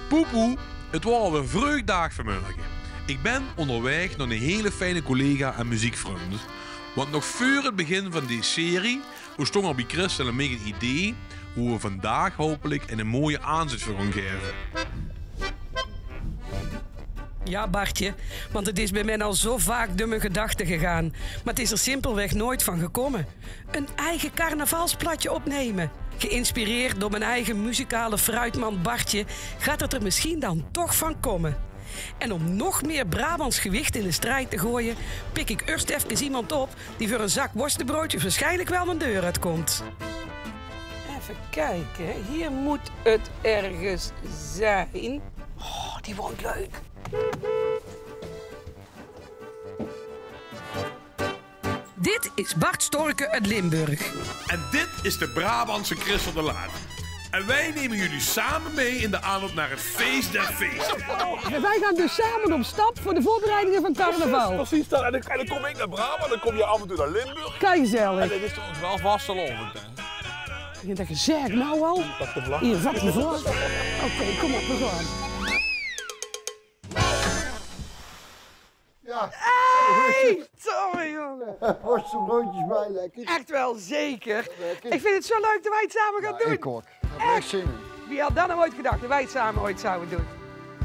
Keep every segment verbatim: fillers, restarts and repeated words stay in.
Poepoe, het waor alweer vreug daag vanmorge. Ik bin óngerwaeg nao 'ne hele fijne collega en meziekvrund. Want nog veur het begin van dees serie óntstóng al bie Christel en mich het idee wo we vandaag hopelik 'ne mooie aanzet veur gaon gaeve. Jao, Bartje, want het is bie mich al zo vaak door mien gedachte gegaon, maar het is er simpelweg noeit van gekómme. Een eige carnavalsplaetje opneme. Geïnspireerd door mien eige muzikale fruitman Bartje gaat het er misschien dan toch van kómme. En om nog meer Brabants gewicht in de strijd te gooien, pik ik urst efkes iemand op die veur een zak worstebroodjes waarschijnlijk wel mien deur uitkomt. Effe kieke, hier moet het ergens zien. Oh, die woont leuk. Dit is Bart Storken uit Limburg. En dit is de Brabantse Christel de Laat. En wij nemen jullie samen mee in de aanloop naar het feest der feesten. Wij gaan dus samen op stap voor de voorbereidingen van carnaval. Precies, precies dat. En dan, en dan kom ik naar Brabant, dan kom je af en toe naar Limburg. Kei gezellig. En dat is toch wel vastelaovend, hè? Begint dat gezeik nou al? Pak de vlag. Hier, pak de vlag. Oké, kom op, we gaan. Ja. Hey! Sorry, jongen. Worstenbroodjes bij, lekker. Echt wel, zeker. Lekker. Ik vind het zo leuk dat wij het samen gaan doen. Ja, ik ook. Daar heb ik echt zin in. Wie had dat nou ooit gedacht, dat wij het samen ooit zouden doen?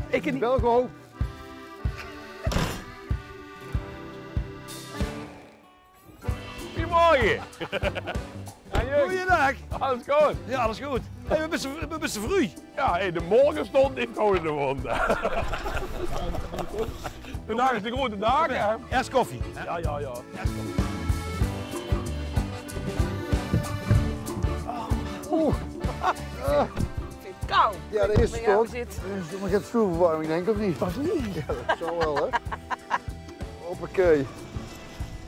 Ik niet. Wel gewoon. Goedemorgen. Goeiedag. Alles good? Ja, alles good. Hey, we beste, we beste vru. Ja, hey, de morgenstond, ik hou de wond. Vandaag is de grote daag, hè? Eerst koffie. Ja, ja, ja. Eerst koffie. Oeh. Koud. Ja, de eerste stond. Is er nog get stoelverwarming, denk ik, of niet? Of niet? Ja, dat zal wel, hè? Hoppakee.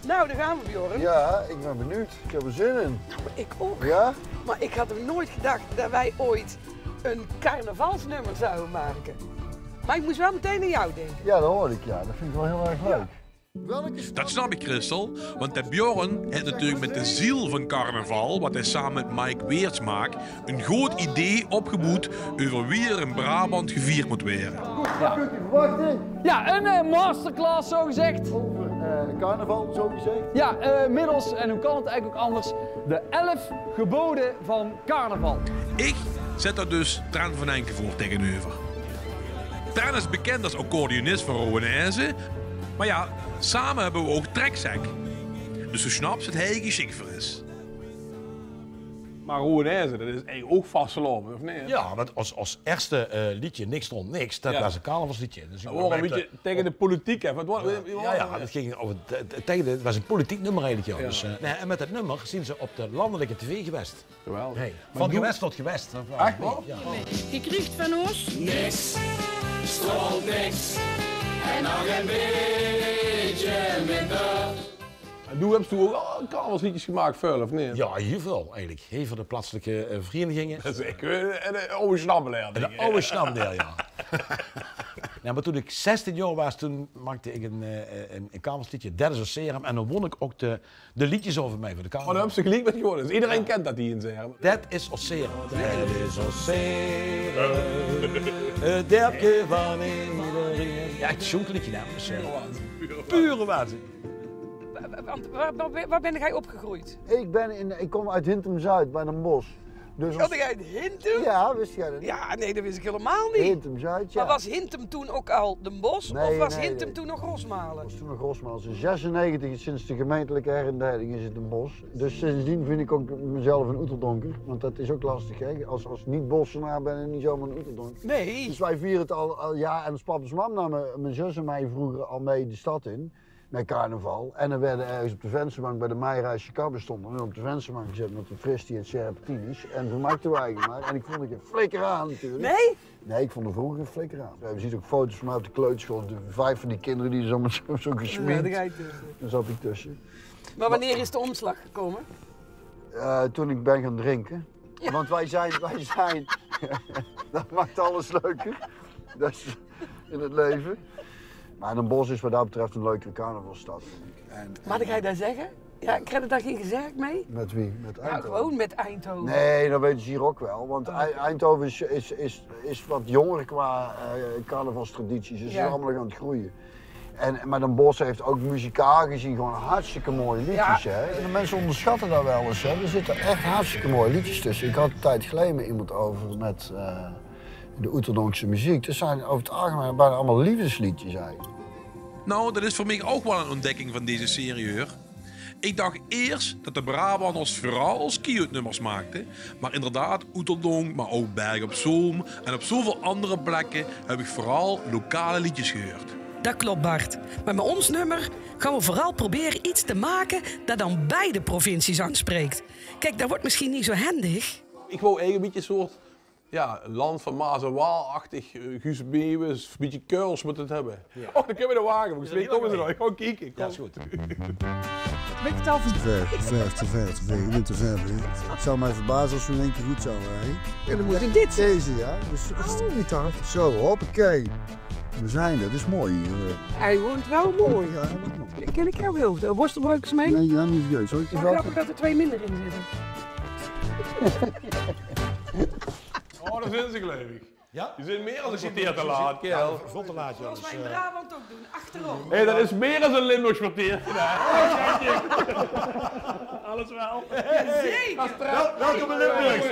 Nou, daar gaan we, Bjorn. Ja, ik ben benieuwd. Ik heb er zin in. Nou, ik ook. Ja? Maar ik had ook nooit gedacht dat wij ooit een carnavalsnummer zouden maken. Maar ik moest wel meteen aan jou denken. Ja, dat hoor ik, ja. Dat vind ik wel heel erg leuk. Dat snap ik, Christel, want de Bjorn het natuurlijk met de ziel van carnaval, wat hij samen met Mike Weerts maakt, een goed idee opgeboewd over wie er in Brabant gevierd moet worden. Goed, wat kunt u verwachten? Ja, een eh, masterclass, zo gezegd. Over eh, carnaval, zo gezegd. Ja, eh, middels, en hoe kan het eigenlijk ook anders, de elf geboden van carnaval. Ik zet daar dus Tran van Enke voor tegenover. Tran is bekend als accordeonist van Rowenaeze, maar ja, samen hebben we ook Trekzek. Dus zo snaps dat hij geschikt voor is. Maar Rowenaeze, dat is eigenlijk ook vastelaovend, of niet? Ja, want als, als eerste eh, liedje Niks stond niks, dat was een carnavalsliedje. Dus ik ben een beetje tegen de politiek, hè? Ja, ja, dat ging over, tegen de, het was een politiek nummer eigenlijk, ja. Dus, eh, nee, en met dat nummer zijn ze op de landelijke tv geweest. Geweldig. Hey, van gewest tot gewest. Echt waar? Ja. Gekregen van ons? Niks. Stond niks. En nog een beetje minder. En doe hebt toen ook al carnavalsliedjes gemaakt, veel, of niet? Ja, heel veel eigenlijk. Heel veel de plaatselijke eh, verenigingen. Dat is echt eh, een oude snabbelaar. Een oude snabbelaar, ja. Ja, maar toen ik zestien jaar was, toen maakte ik een, eh, een, een carnavalsliedje, Dat is ons serum. En dan won ik ook de, de liedjes over mij voor de carnaval. Oh, daar hebben ze gelijk met gewonnen. Dus iedereen kent dat, die in Zerum. Dat is ons serum. Dat is ons serum. Het derpke van iedereen. Ja, echt zo'n liedje, dames. Pure waanzin. Want waar, waar, waar ben jij opgegroeid? Ik ben in, ik kom uit Hintum Zuid bij Den Bosch. Dus als... Jij uit Hintum? Ja, wist jij dat niet? Ja, nee, dat wist ik helemaal niet. Hintum Zuid, ja. Maar was Hintum toen ook al Den Bosch? Nee, of was Hintum toen nog Rosmalen? Was toen nog Rosmalen. In zesennegentig, sinds de gemeentelijke herindeling, is het Den Bosch. Dus sindsdien vind ik ook mezelf een Oeterdonker. Want dat is ook lastig, hè. Als, als niet-Bossenaar ben je niet zomaar een Oeterdonker. Nee. Dus wij vieren het al, al ja. En als pap en mam namen mijn zus en mij vroeger al mee de stad in. Met carnaval. En dan werden we ergens op de vensterbank bij de Meireisje Kabbe stonden. En op de vensterbank gezet met een fristie en serpentines. En toen maakten we eigenlijk maar. En ik vond er geen flikker aan natuurlijk. Nee? Nee, ik vond er vroeger geen flikker aan. Je ziet ook foto's vanuit de kleuterschool. De vijf van die kinderen die zo met zo, zo gesminkt. Ja, daar ga je tussen. Daar zat ik tussen. Maar wanneer is de omslag gekomen? Eh, toen ik ben gaan drinken. Ja. Want wij zijn, wij zijn, dat maakt alles leuker. Dat is in het leven. Maar Den Bosch is wat dat betreft een leukere carnavalsstad, vind ik. En, en, maar dan ga je daar zeggen, Ja, kriege ze dao gein gezeik mei? Mit wie? Mit Eindhoven? Ja, gewoen mit Eindhoven. Nee, dat weite ze hie ouch waal. Want Ei-, Eindhoven is, is, is, is wat jónger qua, eh, carnavalstradities. Ze zien allemaol nog aan 't greuje. En, maar Den Bosch haet ouch muzikaal gezeen gewoen hartstikke mooi leedjes, hè. En de minse óngersjatte dat waal ins, hè. D'r zitte ech hartstikke mooi leedjes tösse. Ik had 'n tied geleje mit emes euver, mit, eh, de Oeterdonkse meziek. Dat zien euver 't algemein bienao allemaol leefdesleedjes eigelik. Nou, dat is veur mich ouch waal 'n ontdekking van deze serie, huur. Ik dach eers dat de Brabanders veural skiëtnummers maakte, maar inderdaad, Oeteldonk, maar ouch Berg op Zoom en op zoväöl andere plekke höb ik veural lokale leedjes gehuurd. Dat klop, Bart. Maar mit ós nummer gaon we veural probere get te make dat dan beide provincies aanspreek. Kiek, dat weurt misschien neet zo hendig. Ik wou eigelik 'n bietje soort Ja, Land van Maas en Waal-achtig, eh, Guus Meeuwis, bietje Keuls mót 't höbbe. Och, dan kinne we de wage, volges mich kómme ze nog. Ik gaon kieke. Ja, is good. Wit je 't al van... Vijf, vijf, vijf, vijf, vijf, vijf. Het zou mij verbazen als we in één keer goed zouden rijden. Ja, dan moet het dit zijn. Deze, ja. Dus dat is niet hard. Zo, hoppakee. We zijn er, dat is mooi hier. Hij woont wel mooi. Ja, hij woont mooi. Ken ik jou heel goed. Worstenbroodjes mee? Nee, ja, niet serieus, hoor. Wel grappig dat er twee minder in zitten. Oh, dao zien ze, geluif ik. Ja? Die zien mier es 'n kerteer te laat, kerel. Ja, vlot te laat, ja. Zoals wij in Brabant ook doen, achterop. Hé, dat is mier es 'n Limburgs kerteer. Alles wel. Zeker. Wel-, welkom in Limburg.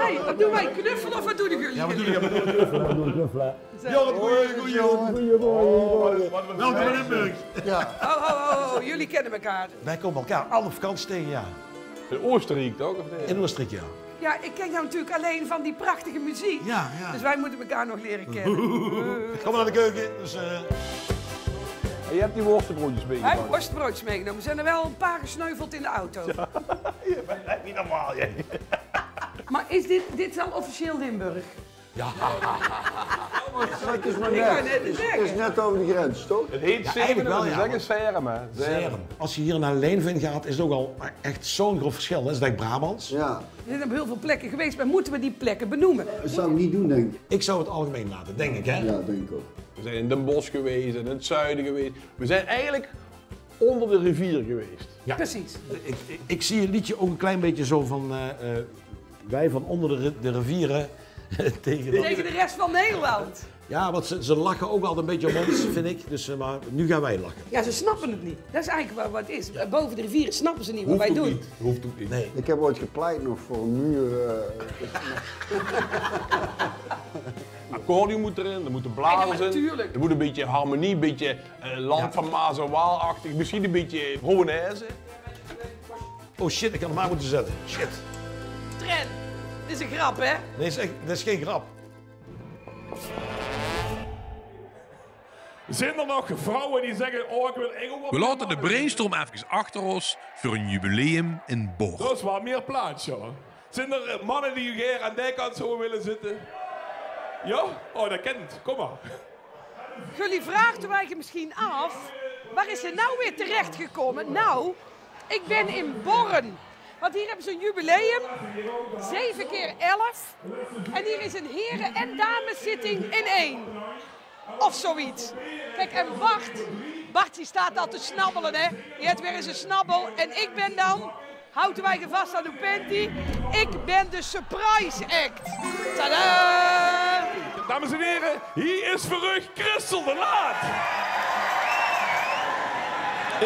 Hi, wat doen wij? Knuffelen of wat doen jullie? Ja, wat doen jullie? Knuffelen. Jao, goeie, goeie, goeie, goeie. Welkom in Limburg. Ja. Ho, ho, ho, ho, jullie kennen elkaar. Wij komen elkaar al op vakantie tegen, ja. In Oostenrijk, toch? Of niet? In Oostenrijk, ja. Ja, ik ken jou natuurlijk alleen van die prachtige muziek. Ja, ja. Dus wij moeten elkaar nog leren kennen. Kom maar naar de keuken. Dus, eh. En je hebt die worstenbroodjes meegenomen? Hij heeft worstenbroodjes meegenomen. Er zijn er wel een paar gesneuveld in de auto. Ja. Je bent echt niet normaal, jij. Maar is dit, dit is al officieel Limburg? Ja. Maar het is maar net, het is net over de grens, toch? Het heet Zeven, maar ze zeggen Zerm, hè? Zerm. Als je hier naar Leinveen gaat, is het ook al echt zo'n groot verschil. Dat is, denk ik, Brabants. Ja. We zijn op heel veel plekken geweest, maar moeten we die plekken benoemen? Dat zou ik niet doen, denk ik. Ik zou het algemeen laten, denk ik, hè? Ja, denk ik ook. We zijn in Den Bosch geweest, in het zuiden geweest. We zijn eigenlijk onder de rivier geweest. Ja. Precies. Ik, ik, ik zie het liedje ook een klein beetje zo van, eh, eh, wij van onder de ri-, de rivieren tegen... Tegen de rest van Nederland. Ja, want ze, ze lachen ook altijd een beetje om ons, vind ik. Dus, eh, maar nu gaan wij lachen. Ja, ze snappen het niet. Dat is eigenlijk wa-, wat het is. Boven de rivieren snappen ze niet wat wij doen. Hoeft ook niet. Nee. Ik heb ooit gepleit nog voor een muur, eh. Accordeon moet erin, er moeten blazers in. Ja, natuurlijk. Er moet een beetje harmonie, een beetje, eh, Land van Maas en Waal-achtig. Misschien een beetje Polonaise. Oh shit, ik had hem aan moeten zetten. Shit. Tren, dit is een grap, hè? Nee, is echt, dat is geen grap. Zien er nog vrouwen die zeggen: "Oh, ik wil, ik wil ook wat..." We laten de brainstorm even achter ons voor een jubileum in Borg. Dat is wel meer plaats, joh. Zien er, eh, mannen die hier aan die kant zouden willen zitten? Ja? Oh, dat kent. Kom maar. Jullie vraagt u eigenlijk misschien af, waar is ze nou weer terechtgekomen? Nou, ik ben in Born. Want hier hebben ze een jubileum. Zeven keer elf. En hier is een heren- en dameszitting in één. Of zoiets. Kijk, en Bart, Bart die staat al te snabbelen, hè. Die heeft weer eens een snabbel. En ik ben dan, houdt u mij vast aan uw panty, ik ben de surprise act. Tada! Dames en heren, hier is veur uch Christel de Laat.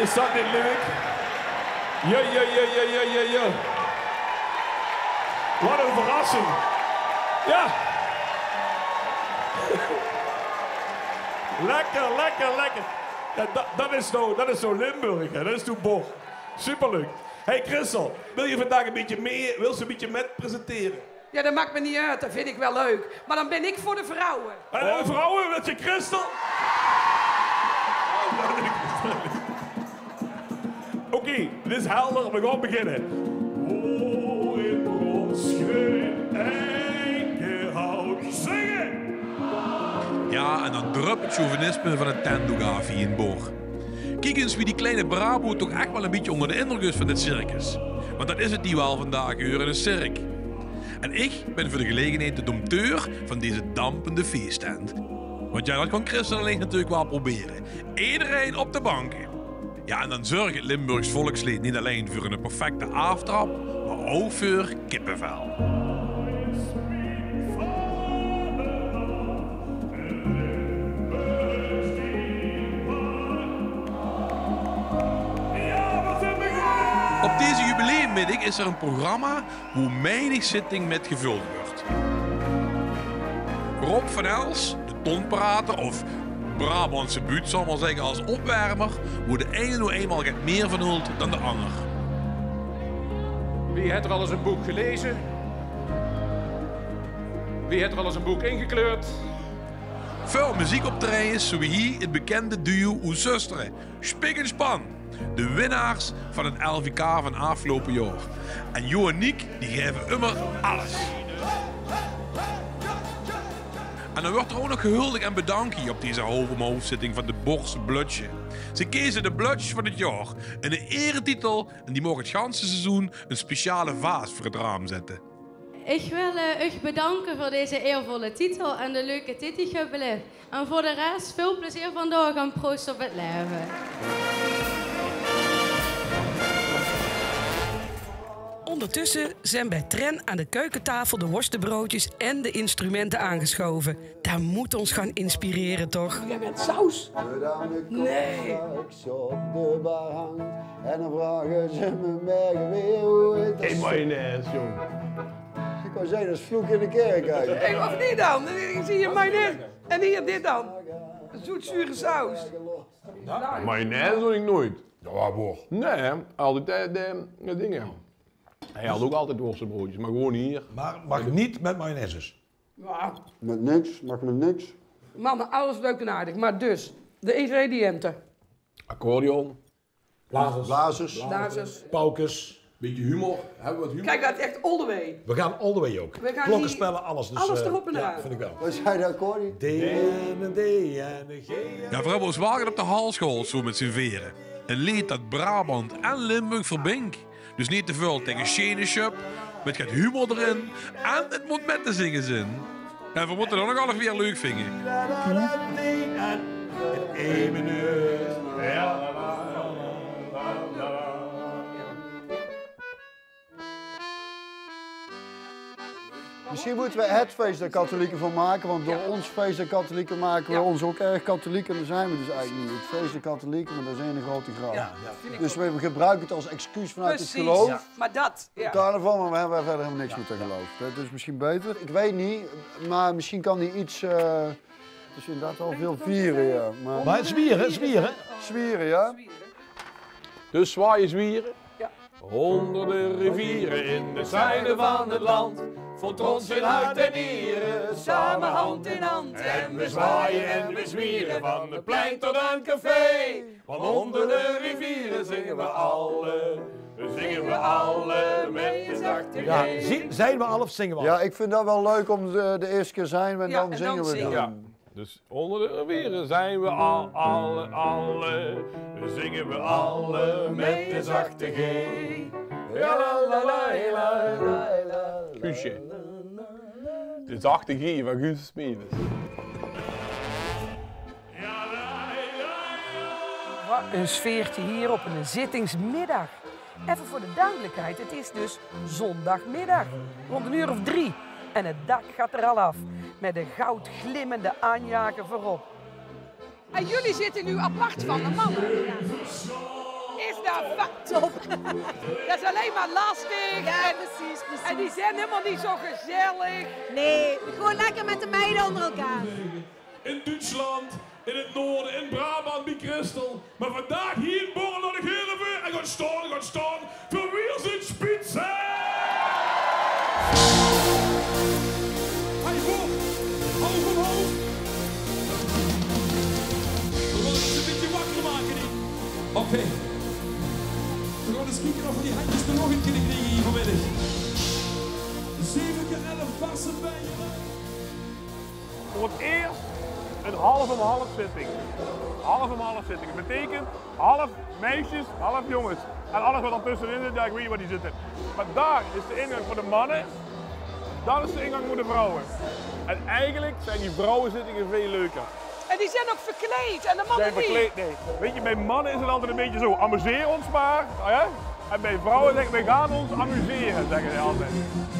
Is dat niet leuk? Ja, ja, ja. Wat een verrassing. Ja. Lekker, lekker, lekker. Ja, dat, dat is nou, dat is nou Limburg, hè. Dat is nou Borg. Superleuk. Hey Christel, wil je vandaag een beetje mee, wil ze een beetje met presenteren? Ja, dat maakt me niet uit. Dat vind ik wel leuk. Maar dan ben ik voor de vrouwen. En de vrouwen, wil je Christel? Oké, dit is helder. We gaan beginnen. Oh, in Bronsgreun, eikenhout, zingen. Ja, en dan drup het chauvinisme van het tentdoek aaf hie in Borg. Kiek ins wie die kleine Brabo toch echt wel een beetje onder de indruk is van dit circus. Want dat is het hie wel vandaag, huur, een cirk. En ik ben voor de gelegenheid de dompteur van deze dampende feesttent. Want ja, dat kan Christel alleen natuurlijk wel proberen. Iedereen op de banken. Jao, en dan zörg 't Limburgs volksleed neet allein veur 'n perfecte aaftrap, mer ouch veur kippevel. Op deze jubileummiddig is er 'n programma boe menig zitting mit gevöld wuuert. Rob van Els, de tonprater of Brabantse buut, zal ich mer zègke, es opwermer, boe de eine noe einmaol get mieë van hult dan de anger. Wie haet er al ins e book gelaeze? Wie haet er al ins e book ingekleurd? Väöl meziekoptraejes, zoe wie hie 't bekènde duo oet Zöstere, Spik en Span, de winnaars van 't L V K van aafgeloupe jaor. En Jo en Niek, die gaeve ummer alles. En dan wuuert er ouch nog gehuldig en bedank hie op deze hoofd-ómhoofdzitting van de Borsche Blödsje. Ze keze de Blödsj van 't jaor, 'ne eretitel, en die maog 't ganse seizoen 'n speciale vaas veur 't raam zètte. Ich wil, eh, uch bedanke veur deze eervolle titel en de leuke tied die ich höb beleef. En veur de res, väöl plezeer vandaag en proost op 't laeve. Ondertussen zijn bij Tren aan de keukentafel de worstenbroodjes en de instrumenten aangeschoven. Daar moet ons gaan inspireren, toch? Weer met saus? Nee. Op de bar hangt en dan vragen ze me mer weer hoe het is. Geen mayonaise, jong. Ik wou zeggen, dat is vloek in de kerk eigenlijk. Hey, of niet dan? Dan zie je mayonaise. En hier dit dan. Zoetzure saus. Mayonaise doon ik nooit. Ja, boah. Nee, altijd de, de, de dingen. Hij had ook altijd worstenbroodjes, maar gewoon hier. Maar mag niet met mayonaise? Ja. Met niks, mag met niks. Mannen, alles leuk en aardig, maar dus, de ingrediënten. Accordeon. Blazers. Blazers. Blazers. Paukes. Beetje humor. Hebben we wat humor? Kijk, dat is echt all the way. We gaan all the way ook. We gaan klokkenspellen, alles. Dus, alles, eh, erop en eraan. Vind ik wel. Wat zei dat, Corrie? D en D en de G. Jao, veer höbbe ós waal get op de hals gehaold, zoe mit zien veere. Ein leed dat Brabant en Limburg verbinjt. Dus neet te väöl taenge Sjene sjöp, mit get humor d'rin en 't mót mit te zinge zeen. En veer mótte 't ouch nog alweer leuk vinge. Misschien moeten we het feest der katholieken van maken, want door ons feest der katholieken maken we ons ook erg katholiek. En daar zijn we dus eigenlijk niet. Het feest der katholieken, maar dat is een grote grap. Ja, ja. Dus we gebruiken het als excuus vanuit het geloof. Precies, maar dat, ja. Carnaval, maar we hebben verder helemaal niks met het geloof. Dat is misschien beter. Ik weet niet, maar misschien kan hij iets, eh, dus inderdaad wel veel vieren, ja. Maar het is zwieren, hè? Zwieren, ja. Dus zwaaien, zwieren. Ja. Honderden rivieren in de zuiden van het land. Vol trots in hart en nieren, samen hand in hand. En we zwaaien en we zwieren, van het plein tot aan café. Want onder de rivieren zingen we alle, zingen we alle met de zachte G. Ja, zie-, zijn we al of zingen we al? Ja, ik vind dat wel leuk om de, de eerste keer zijn we en dan zingen we dan. Ja. Dus onder de rivieren zijn we al, alle, alle, zingen we alle met de zachte G. Ja, la, la, la, la, la, la, la. Guusje. De zachte G van Guus Smedes. Wat een sfeertje hier op een zittingsmiddag. Even voor de duidelijkheid, het is dus zondagmiddag, rond een uur of drie. En het dak gaat er al af, met de goudglimmende aanjager voorop. En jullie zitten nu apart van de mannen. Is dat fa-, top. Dat is alleen maar lastig. Ja, en, precies, precies. En die zijn helemaal niet zo gezellig. Nee, gewoon lekker met de meiden onder elkaar. In Duitsland, in het noorden, in Brabant, bij Christel. Maar vandaag hier in Born laot ich hiel effe, en gaot staon, gaot staon, veur Wier sind Spitze! Hey, hoog! Hoog omhoog! Veer gaon ós ein bietje wakker make, hè. Oké. Veer gaon ins kieke of veer die hendjes d'r nog in kinne kriege hie vanmiddig. Zeve keer elf vaste bijen. Voor het eerst een half om half zitting. Half om half zitting. Dat betekent half meisjes, half jongens. En alles wat er tussenin zit, ja, ik weet niet waar die zitten. Maar daar is de ingang voor de mannen. Dat is de ingang voor de vrouwen. En eigenlijk zijn die vrouwenzittingen veel leuker. En die zeen ouch verkleid. En de manne neet. Zeen verkleid, nee. Wèt geer, bie manne is 't altied e bietje zoe: amuseer ós mer. Hè? En bie vrouwe zègke ze: we gaon ós amusere, zègke ze altied.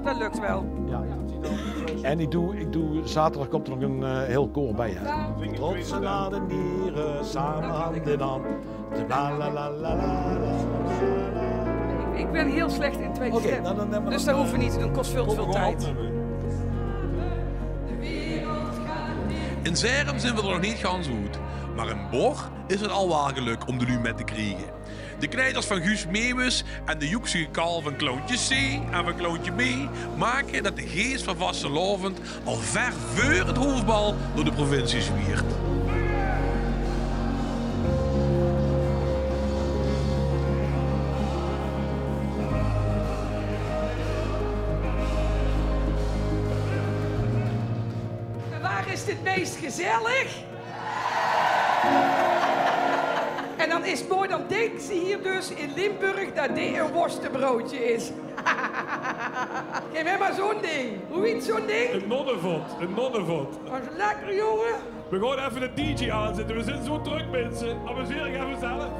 Dat lök waal. Ja. En ik doe, ik doe, zaterdag komt er nog een, eh, heel koor bij, hè. Trotse na de niere, same hand in hand. La, la, la. Ik, ik bin hiel slech in twiede stem. Dus dat hove we neet te doon. Kost väöl te väöl tied. In Zaerum zeen we d'r nog neet gans oet, mer in Bor is 't al waal gelök óm de luuj mèt te kriege. De kneiters van Guus Meeuwis en de joeksige Karl van Clowntje C en van Clowntje B make dat de gees van vastelaovend al ver veur 't hoofbal door de provincie zwiert. Waar is dit meest gezellig? En dan is 't mooi, dan dinke ze hier dus in Limburg dat dit e worstebroodje is. Gaef mich mer zoe'n ding. Wie hèt zoe'n ding? Ein nonnevot, ein nonnevot. Waas lekker, jonge. We gaon effe de D J aanzètte. We zeen zoe drök, minse. Amuseer uch effe zelf.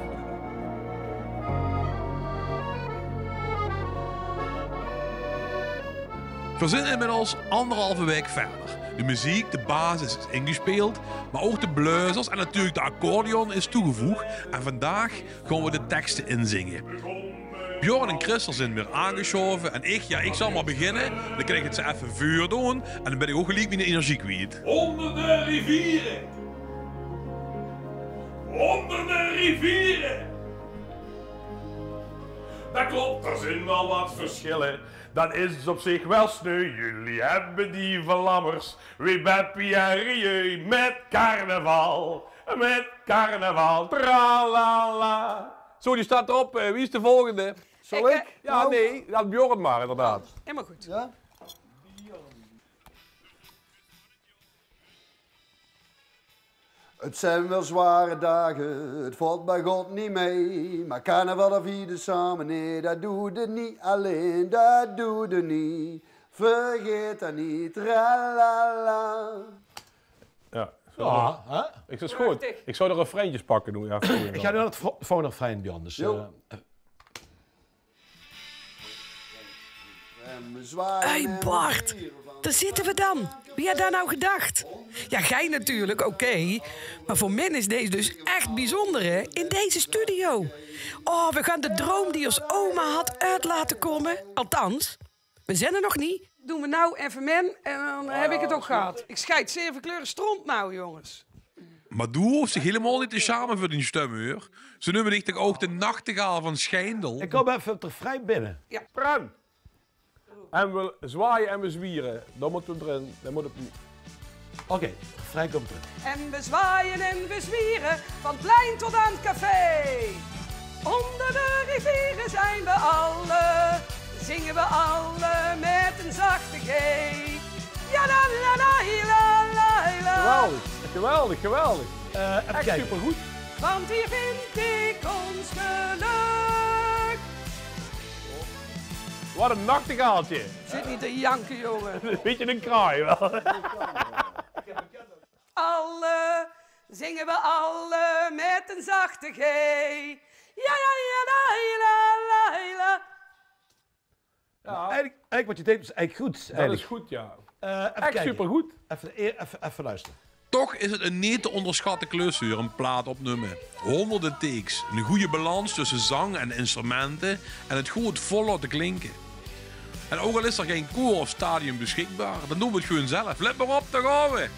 Veer zeen inmiddels anderhalve waek verder. De meziek, de basis is ingespeeld, mer ouch de blazers en natuurlik de accordeon is toegevoeg. En vandaag gaon we de tekste inzinge. Bjorn en Christel zeen weer aangesjaove en ich, jao, ich zal mer beginne. Dan kin ich 't ze effe veurdoon en dan bin ich ouch geliek mien energie kwiet. Honderde riviere. Honderde riviere. Dat klop, d'r zeen waal wat versjille. Dat is op zich waal sneu. Jullie hebbe die Vlammers weer bij Pierre Rieu met carnaval. Met carnaval, tralala. Zo, die steit d'rop. Eh, wie is de volgende? Zal ich? Jao, nee, laot Bjorn mer, inderdaad. Hielemaol good. Jao? 't Zeen waal zware daag, 't vèlt bie God neet mei. Mer carnaval dat viere same, nee, dat doe de neet allein, dat doe de neet. Vergaet dat neet, tralala. Jao, is good. Prachtig. Ich zou de refreintjes pakke noe. Jao, ich gaon noe nao 't vo-, volgende refrein, Bjorn. Dus, eh, Hey Bart, dao zitte we dan. Wie haet dae noe gedach? Jao, gein natuurlik, oké. Mer veur min is dees dus ech biezunjer, hè, in deze studio. Oh, we gaon de droum die ós oma had oet laote kómme. Althans, we zeen d'r nog neet. Doon we noe effe min en dan höb ich 't ouch gehad. Ich sjeit zeve kleure stront noe, jónges. Mer doe hoofs dich hielemaol neet te sjame veur dien stum, huur. Ze neume dich toch ouch de nachtegaal van Sjijndel? Ich kóm effe op de refrein binne. Jao. Prem. En we zwaaie en we zwiere. Dan mótte we d'rin. Dan mót 't. Oké, refrein kump d'rin. En we zwaaie en we zwiere, van 't plein tot aan 't café. Onder de riviere zijn we alle, zingen we alle met een zachte G. Ja, la, la, la, la, la, la. Geweldig, geweldig, geweldig. Eh, effe kieke. Ech supergood. Want hier vind ik ons geluk. Wat ein nachtegaaltje. Zit neet te janke, jónge. Bietje ein kraai waal. Alle, zingen we alle met een zachte G. Ja, ja, ja, la, la, la, la. Jao. Eigelik, eigelik wat geer deet is eigelik good. Dat is good, jao. Eh, effe kieke. Ech supergood. Effe, effe, effe loestere. Toch is 't ein neet te óngersjatte klus, huur, ein plaat opnumme. Hóngerde takes, ein gooj balans tösse zang en instrumente en 't good vol laote klinke. En ouch al is d'r gein koor of stadion besjikbaar, dan doon v'r 't gewoen zelf. Let mer op, dao gaon v'r!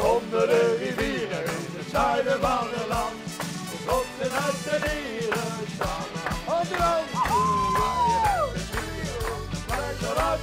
Ónger de riviere in 't zuide van 't land. Tot de natte diere staan. Ónger de riviere zeen v'r alle.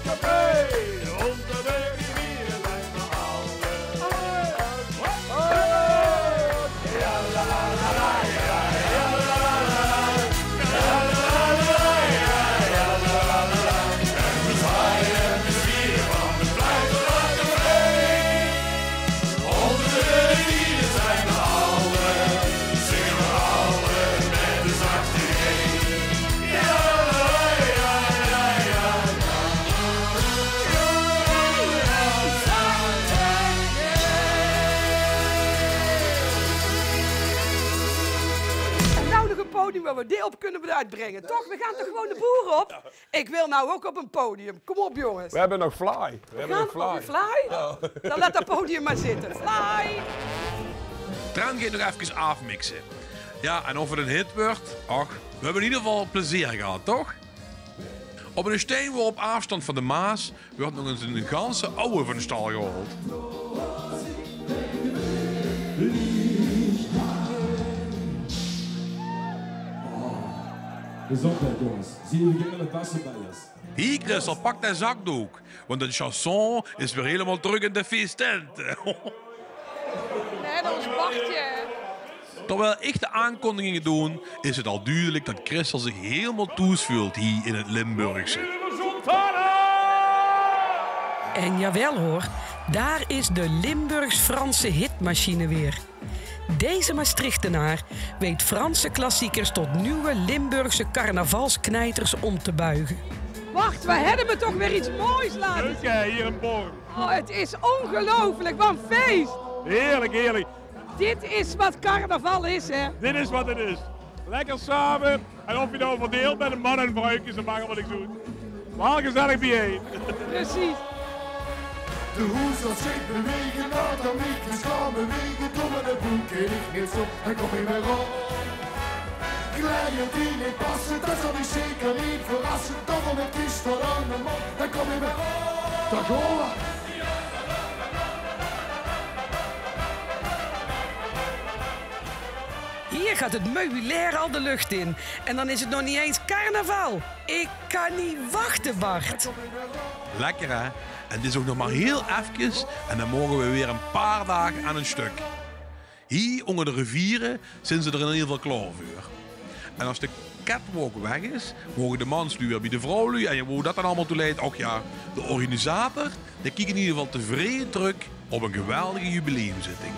Nou, nog ein podium wo v'r dit op kinne brengen, toch? V'r gaon toch gewoen de boer op? Ich wil nou ouch op ein podium. Kóm op, jónges. V'r höbbe nog vlaai. V'r höbbe nog vlaai. Op vlaai? Jao. Dan laot det podium mer zitte. Vlaai! Trent geit nog efkes aafmikse. Jao, en of 't ein hit wuuert? Och, v'r höbbe in eder geval plezeer gehad, toch? Op eine stein wo op aafstand van de Maas wuuert nog ins eine ganse awwe van de stal gehaold. Gezondheid, jónges. Zeen v'r hie mit de bèste bèjers. Hie, Christel, pak dae zakdook, want de chanson is weer hielemaol trök in de feestent. Nae, det is Bartje. Terwiel ich de aankondiginge doon, is 't al dudelik det Christel zich hielemaol thoes veult hie in 't Limburgse. En jawel hoor, daar is de Limburgs-Franse hitmachine weer. Deze Maastrichtenaar weet Franse klassiekers tot nieuwe Limburgse carnavalskneiters om te buigen. Wacht, we hebben me toch weer iets moois laten zien. Leuk, hè, hier in Born. Oh, het is ongelooflijk, wat een feest. Heerlijk, heerlijk. Dit is wat carnaval is, hè? Dit is wat het is. Lekker samen. En of je nou verdeeld bent, een man en vrouw, is, dan mag er wat ik doe. Waal gezellig biejein. Precies. De hoes zal zich bewegen, de automaatjes gaan bewegen, domme de boeken niet zo, dan kom je weer op. Kleine die niet passen, dat zal ik zeker niet verrassen, toch om het kies tot aan de mond, dan kom je weer op. Dag hoor. Hier gaat het meubilair al de lucht in. En dan is het nog niet eens carnaval. Ik kan niet wachten, Bart. Lekker, hè? En dit is ook nog maar heel efkes en dan mogen we weer een paar dagen aan een stuk. Hie ónger de riviere zien ze d'r in eder geval klaor veur. En as de catwalk weg is, moge de manslui weer bie de vrouwlui en wo det dan allemaol toe leit, och jao, de organisator, dae kiek in eder geval tevreje trök op ein geweldige jubileumzitting.